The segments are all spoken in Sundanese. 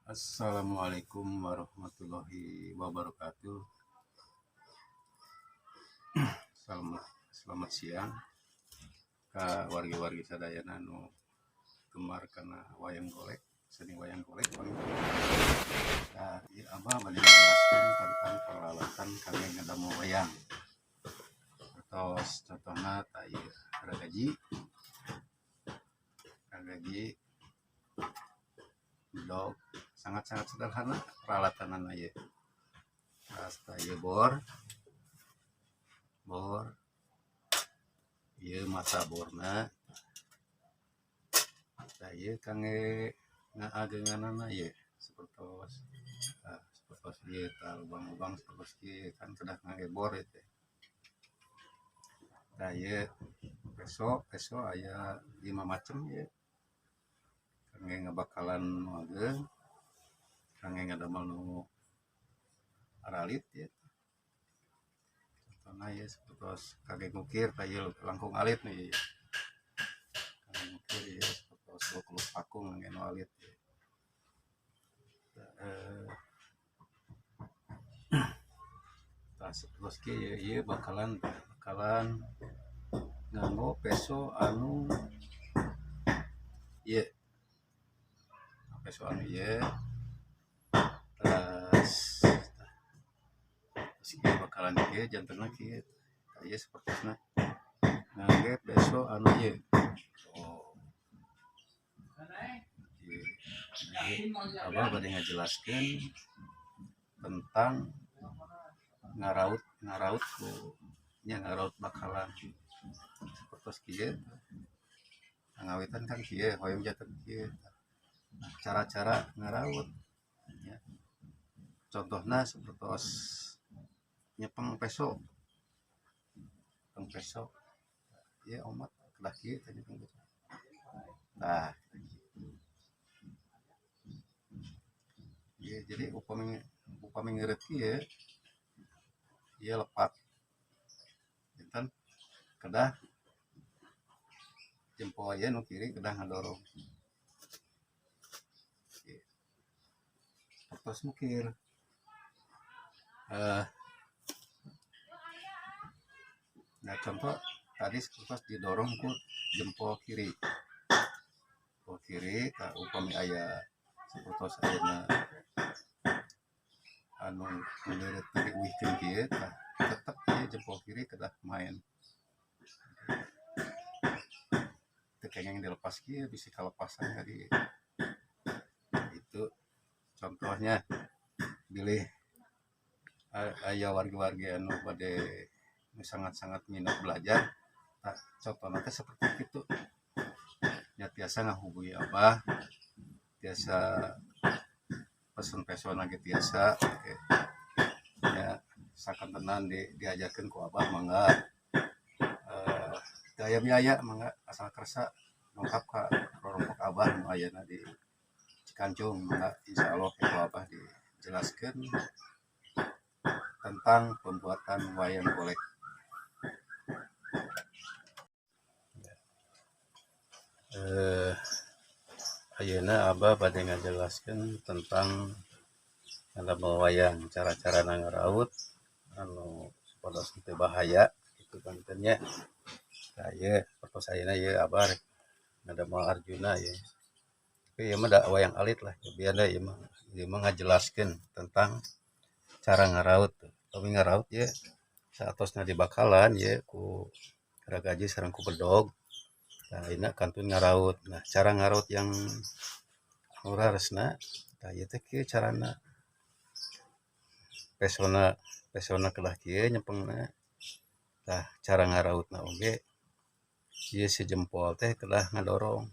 Assalamualaikum warahmatullahi wabarakatuh. Selamat siang ka wargi-wargi sadayana nu gemar kana wayang golek, seni wayang golek. Nah, ieu Abah bade ngajelaskeun tentang peralatan kangge ngadamel wayang. Atos contohna tah ieu ragaji, ragaji, bedog, sangat-sangat sederhana peralatanana ieu. Tah ieu bor, bor, ieu mata borna. Tah ieu kangge ngaageunganana ieu sapertos, tah sapertos ieu tah lubang-lubang sapertos ieu kan kedah ngangge bor ieu teh. Tah ieu peso, peso aya 5 macem ieu. Kangge ngabakalan nu ageung, kangge ngadamel nu aralit ieu. Contohna ieu sapertos kangge ngukir tah ieu langkung alit nih ieu. Kangge ngukir ieu sapertos luk-luk paku kangge nu alit ieu. Tah sapertos kieu ieu bakalan bakalan nganggo peso anu ieu. Peso anu ieu. Terus ieu bakalan kieu jantenna kieu. Tah ieu sapertosna ngangge peso anu ieu. Oh. Ieu. Abah bade ngajelaskeun tentang ngaraut, ngaraut ku nya ngaraut bakalan sapertos kieu. Ngawitan kan kieu, hoyong janten kieu. Nah, cara-cara ngaraut ya. Contohna sapertos nyepeng peso. Nyepeng peso. Ieu omat kedah kieu teh nyepeng peso. Tah. Ieu jadi upami upami ngeureut kieu ieu lepat. Janten kedah jempol ieu nu kiri kedah ngadorong. Sapertos ngukir. Nah contoh tadi sapertos didorong ku jempol kiri. Jempol kiri tah upami aya sapertos ayeuna anu ngeureut diuihkeun kieu tah tetep ieu jempol kiri kedah main. Teu kenging dilepas kieu bisi kalepasan tadi. Itu contohnya bilih aya wargi-wargi anu bade sangat-sangat minat belajar tah contohna teh seperti kitu. Nya tiasa ngahubungi Abah, tiasa pesen pesona ge tiasa ya sakantenan diajarkeun ku Abah mangga. Teu aya biaya mangga asal kersa lengkap ka rorompok Abah nu ayana di Cikancung mangga insyaallah ku Abah dijelaskeun tentang pembuatan wayang golek. Ayeuna Abah bade ngajelaskeun tentang ngadamel wayang, cara-cara ngaraut anu supados teu bahaya kitu panten nya. Tah ieu sapertos ayeuna ieu Abah rek ngadamel Arjuna ieu. Tapi ieu mah da wayang alit lah, biar ieu mah ngajelaskeun tentang cara ngaraut. Upami ngaraut ieu saatosna dibakalan ieu ku ragaji sareng ku bedog. Tah ayeuna kantun ngaraut. Nah, cara ngaraut yang anu raresna tah ieu teh kieu carana. Pesona pesona kedah kieu nyepengna. Tah cara ngarautna oge ieu si jempol teh kedah ngadorong.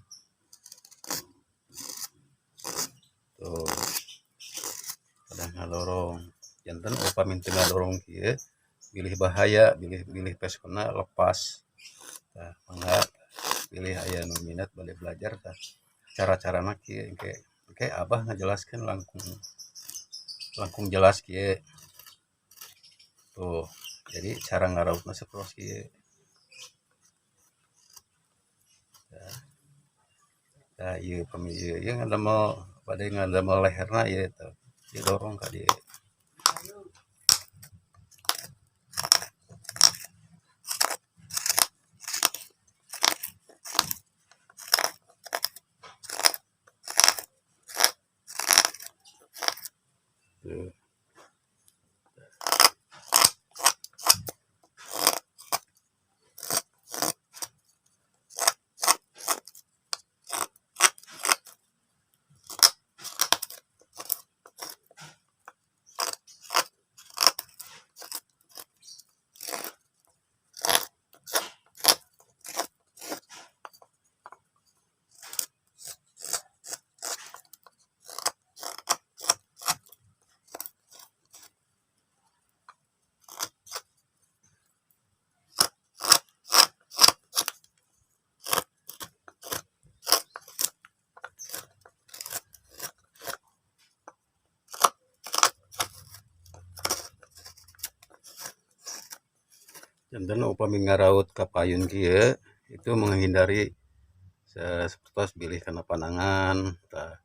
Tuh. Kedah ngadorong. Janten upami teu ngadorong kieu bilih bahaya, bilih bilih pesona lepas. Tah mangga bilih aya nu minat bade belajar tah cara-carana kieu engke engke Abah ngajelaskeun langkung langkung jelas kieu. Tuh, jadi cara ngarautna sapertos kieu. Tah ieu pami ieu ieu ngadamel Bade ngadamel leherna ieu teh didorong ka dieu. Tuh. Janten upami ngaraut ka payun kieu itu menghindari sapertos bilih kana panangan tah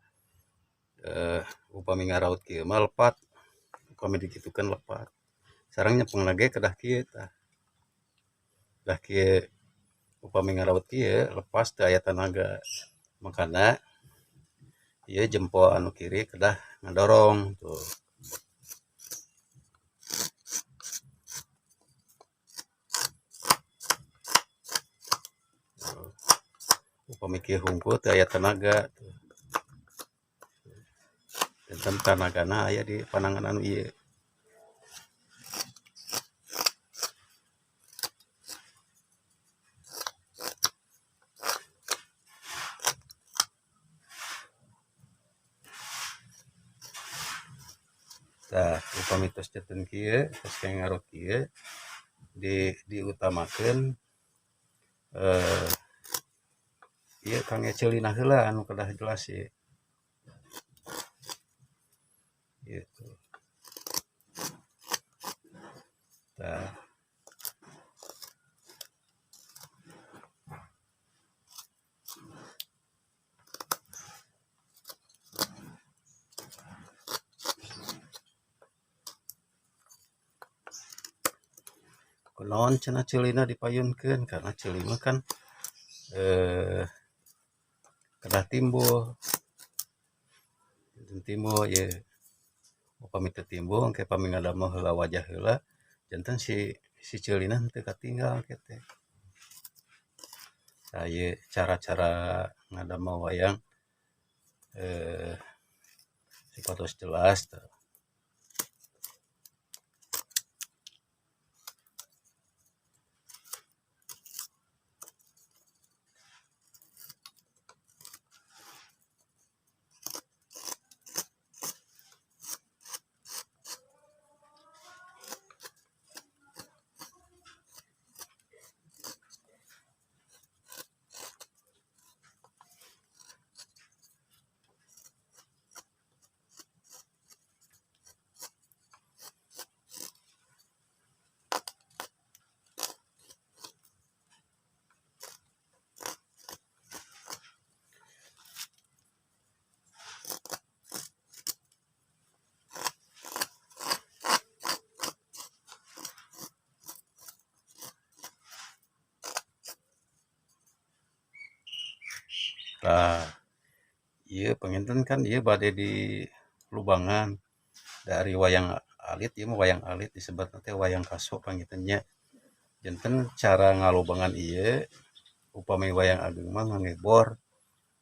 upami ngaraut kieu mah lepat upami dikitukeun lepat sareng nyepengna ge kedah kieu tah kedah kieu upami ngaraut kieu lepas teu aya tanaga makana ieu jempol anu kiri kedah ngadorong tuh. Upami kieu hungkul teu aya tanaga janten tanagana aya di panangan anu ieu. Tah upami tos janten kieu tos ngaraut kieu diutamakeun ieu kangge ceulina heula anu kedah jelas ieu. Gitu. Tah. Kunaon cenah ceulina dipayunkeun karena ceuli mah kan kedah timbul. Timbul ieu. Upami teu timbul engke pami ngadamel heula wajah heula janten si ceulina teu katinggal engke teh. Tah ieu cara-cara ngadamel wayang supados jelas tah. Tah ieu panginten kan ieu bade di lubangan dari wayang alit ieu mah wayang alit disebutna teh wayang kaso panginten nya. Janten cara ngalubangan ieu upami wayang ageng mah ngangebor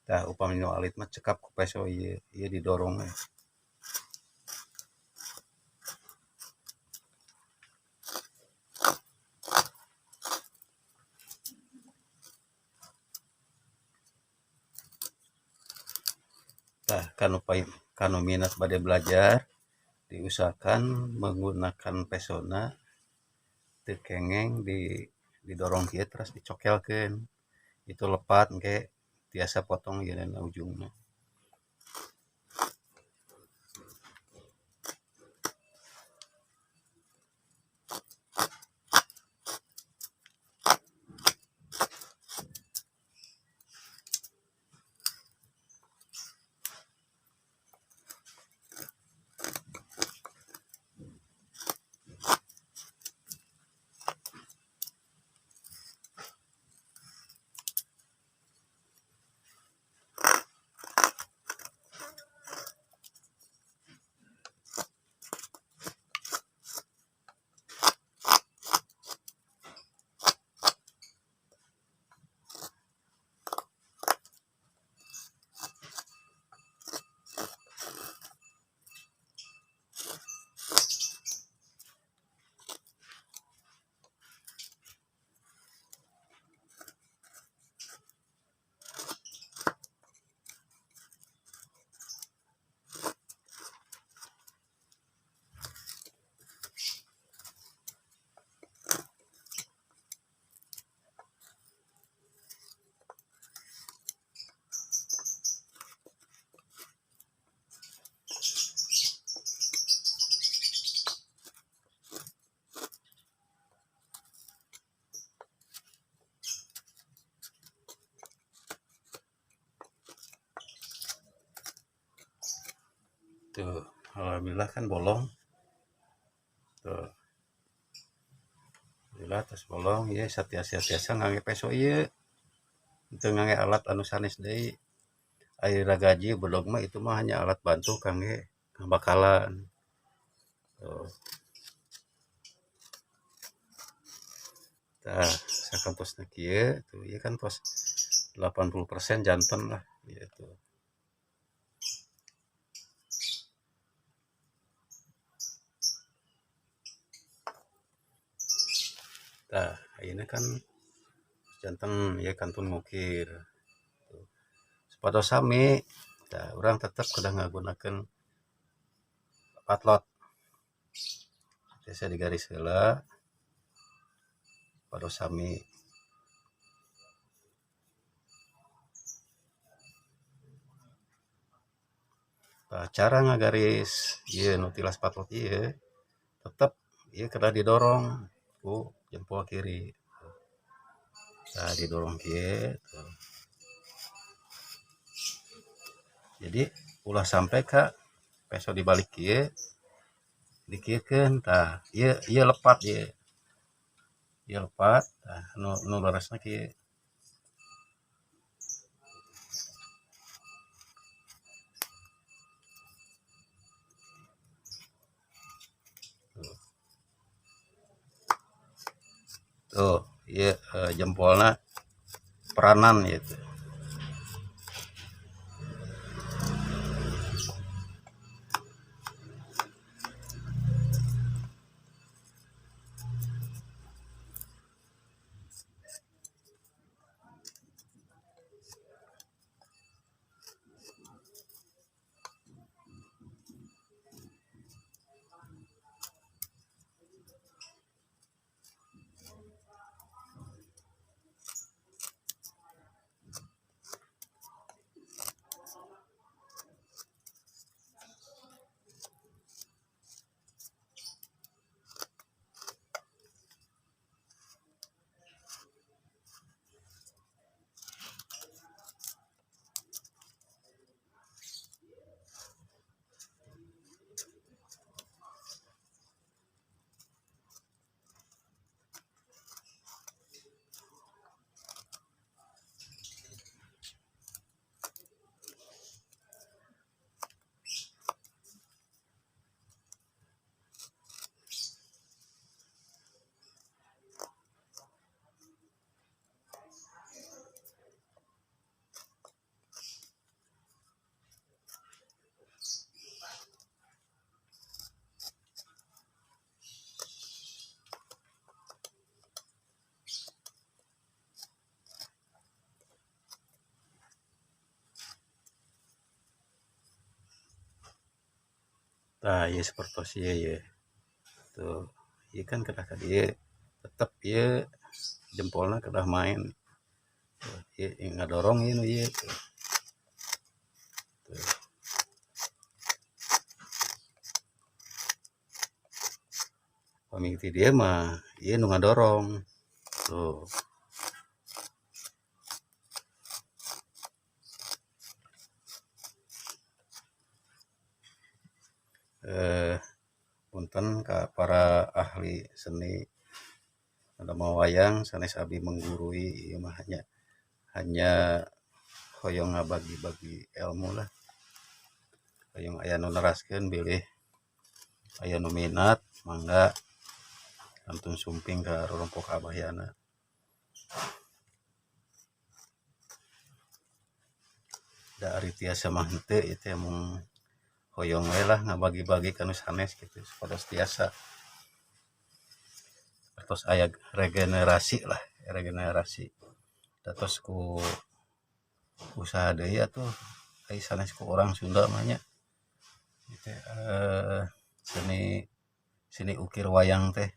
tah upami nu alit mah cekap ku peso ieu, ieu didorong we. Tah kanu minat bade belajar diusahakan menggunakan pesona teu kengeng didorong kieu terus dicokelkeun itu lepat engke tiasa potong ieu na ujungna. Tuh, alhamdulillah kan bolong. Tuh. Alhamdulillah tos bolong ieu satiasa-tiasa ngangge peso ieu. Teu ngangge alat anu sanes deui. Ari ragaji bedog mah itu mah hanya alat bantu kangge ngabakalan. Tuh. Tah, sakantosna kieu tuh ieu kan tos 80% janten lah gitu. Tah, ayeuna kan janten ieu kantun ngukir. Tuh. Supados sami, tah urang tetep kedah ngagunakeun patlot. Biasa digaris heula supados sami. Tah, cara ngagaris ieu nu tilas patlot ieu tetep ieu kedah didorong ku jempol kiri. Tah, didorong kieu tuh. Jadi ulah sampai ka peso dibalik kieu dikieukeun tah ieu ieu lepat ieu. Ieu lepat tah nu leresna kieu. Tuh, ieu jempolna peranan ieu teh. Tah, ieu sapertos ieu ye. Tuh, ieu kan kedah ka dieu tetep ieu jempolna kedah main. Tuh, ieu ngadorong ieu nu ieu tuh. Tuh. Pami ti dieu mah ieu nu ngadorong. Tuh. Punten ka para ahli seni damel wayang sanes abdi menggurui ieu mah hanya hoyong ngabagi-bagi ilmu lah. Hoyong aya nu neraskeun bilih aya nu minat mangga kantun sumping ka rorompok Abahyana. Da ari tiasa mah henteu ieu teh mung hoyong we lah ngabagi-bagi ka nu sanes kitu supados tiasa tos aya regenerasi lah, regenerasi. Datos ku usaha deui atuh ai sanes ku urang Sunda mah nya. Ieu teh seni ukir wayang teh.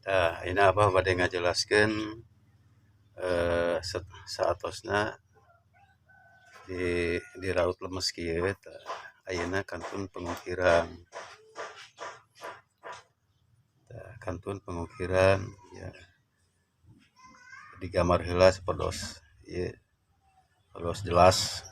Tah ayeuna Abah bade ngajelaskeun saatosna di raut lemes kieu tah ayeuna kantun pengukiran. Tah kantun pengukiran ya digambar heula sapertos ieu sapertos jelas.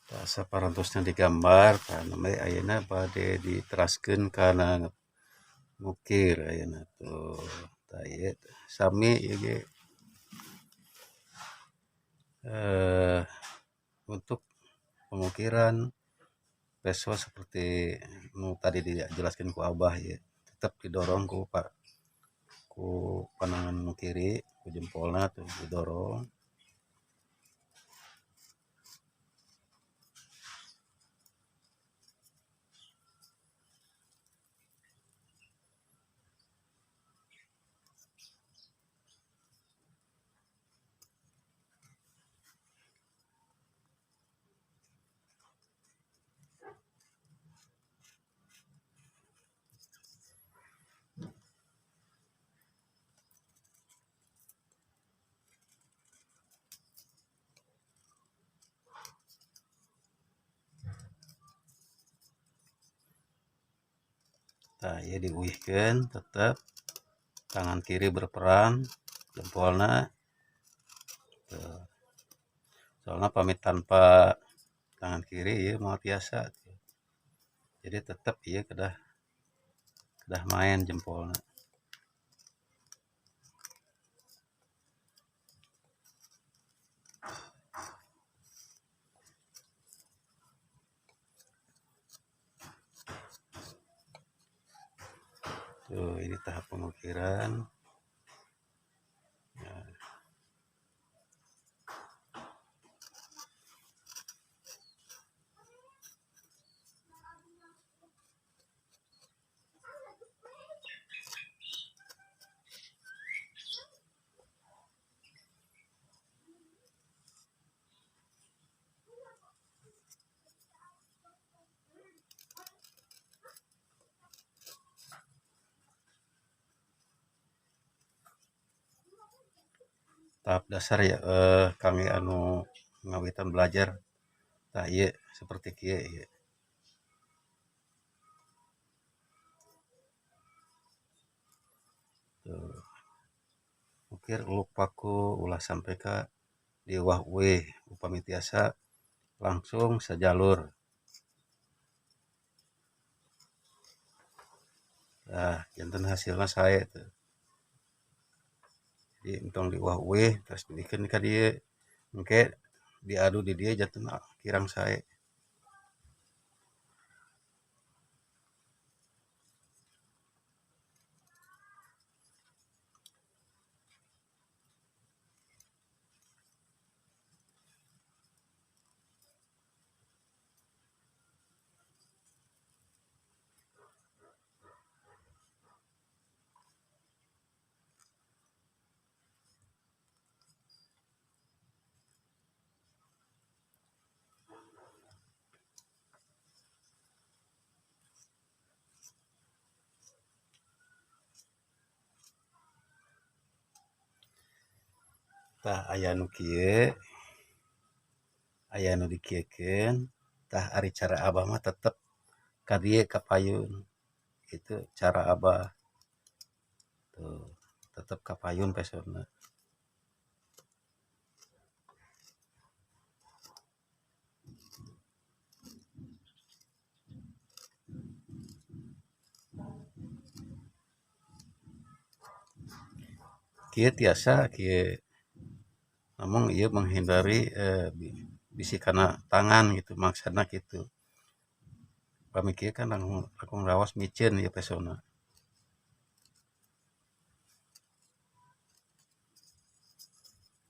Tah saparantosna digambar tah nembe ayeuna bade diteraskeun kana ngukir ayeuna tuh. Tah ieu sami ieu ge untuk pengukiran peso seperti nu tadi dijelaskeun ku Abah ieu tetep didorong ku panangan nu kiri ku jempolna tuh didorong. Tah ieu diuihkeun tetep tangan kiri berperan jempolna tuh. Soalna pamit tanpa tangan kiri ieu moal tiasa. Jadi tetep ieu kedah main jempolna. Tuh, ini tahap pengukiran. Nah. Tahap dasar ya kami anu ngawitan belajar tah ieu seperti kieu ieu. Tuh. Ukir uluk paku ulah sampai ka diuwah-uwih upami tiasa langsung sajalur. Tah janten hasilna sae tuh. Jadi entong diuwah-uwih terus dibikeun ka dieu engke diadu di dieu janten kirang sae. Tah aya nu kieu, aya nu dikieukeun, tah ari cara Abah mah tetep ka dieu ka payun. Itu cara Abah. Tuh, tetep kapayun pesona. Kieu tiasa kieu, namun ieu menghindari bisi kana tangan gitu maksudna kitu. Pami kieu kan langkung raos miceun ieu pesona.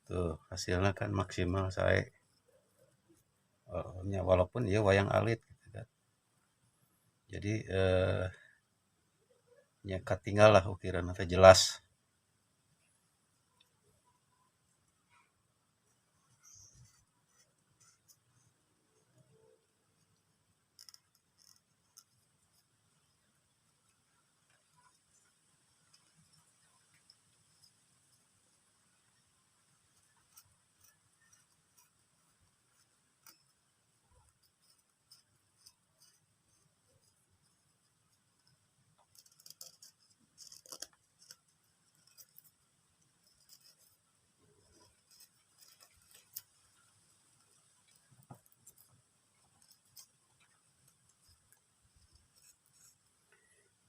Tuh hasilna kan maksimal sae. Nya walaupun ieu wayang alit gitu kan. Jadi nya katinggal lah ukiranna teh jelas.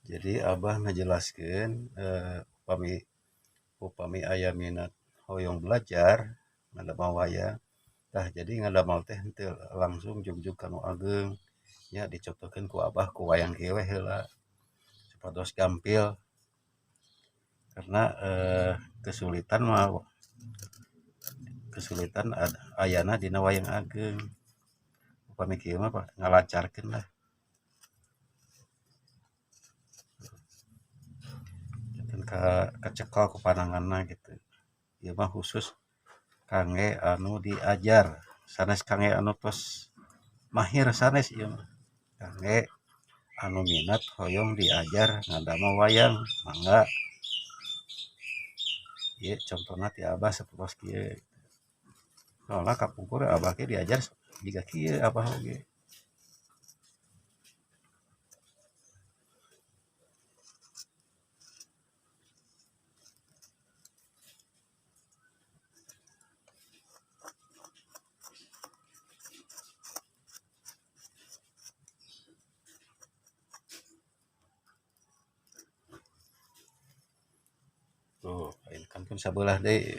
Jadi Abah ngajelaskeun upami aya minat hoyong belajar ngadamel wayang, tah jadi ngadamel teh henteu langsung jugjug ka nu ageng nya, dicontohkeun ku Abah ku wayang kieu we heula supados gampil, karena kesulitan mah kesulitan ayana dina wayang ageng. Upami kieu mah ngalancarkeun lah. Kacekel ku pananganna gitu. Ieu mah khusus kangge anu diajar, sanes kangge anu tos mahir sanes ieu mah. Kangge anu minat hoyong diajar ngadamel wayang mangga. Ieu contona ti Abah sapertos kieu. Soalna kapungkur Abah ge diajar jiga kieu Abah oge. Tuh, kantun sabelah deui.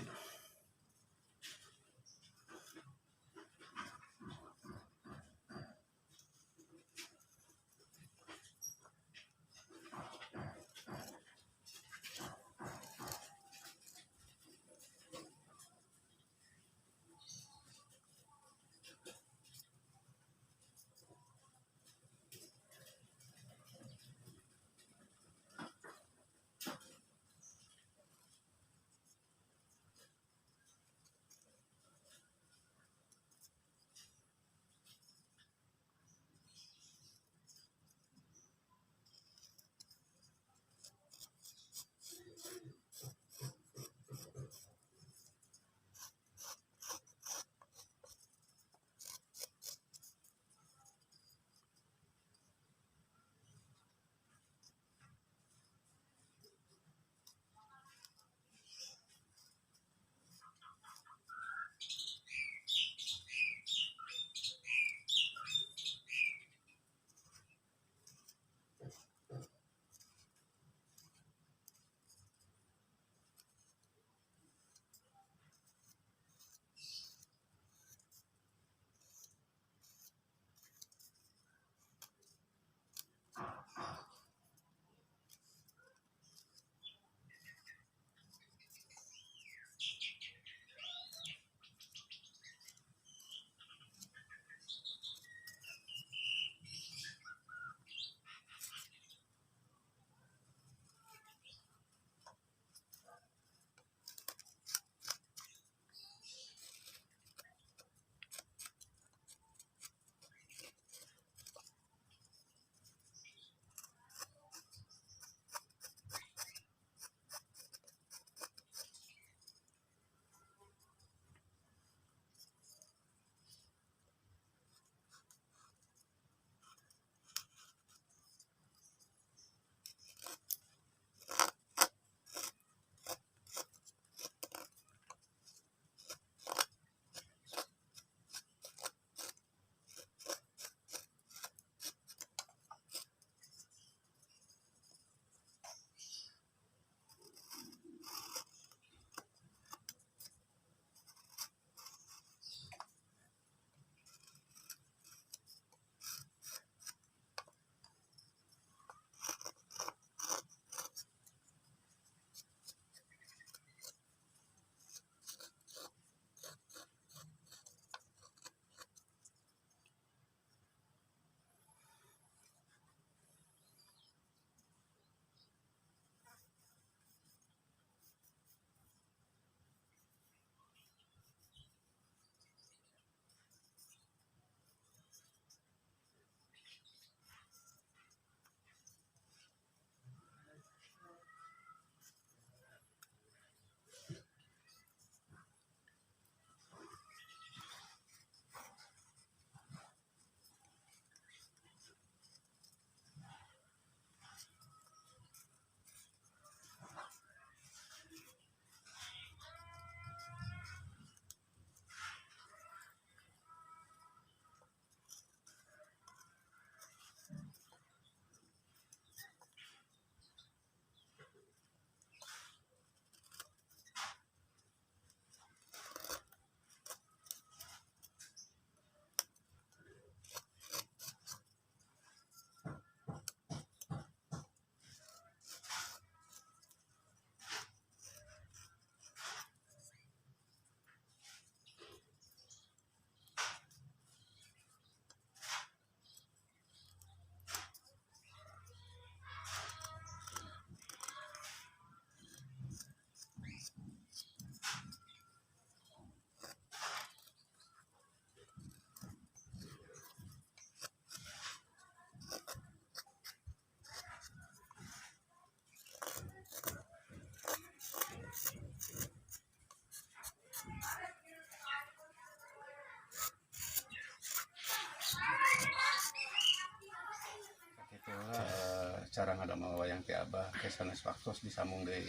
Cara ngadamel wayang ti Abah ke sanes waktos disambung deui.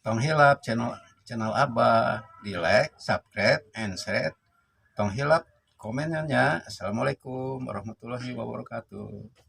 Tong hilap channel channel Abah di like, subscribe, and share. Tong hilap komennya. Assalamualaikum warahmatullahi wabarakatuh.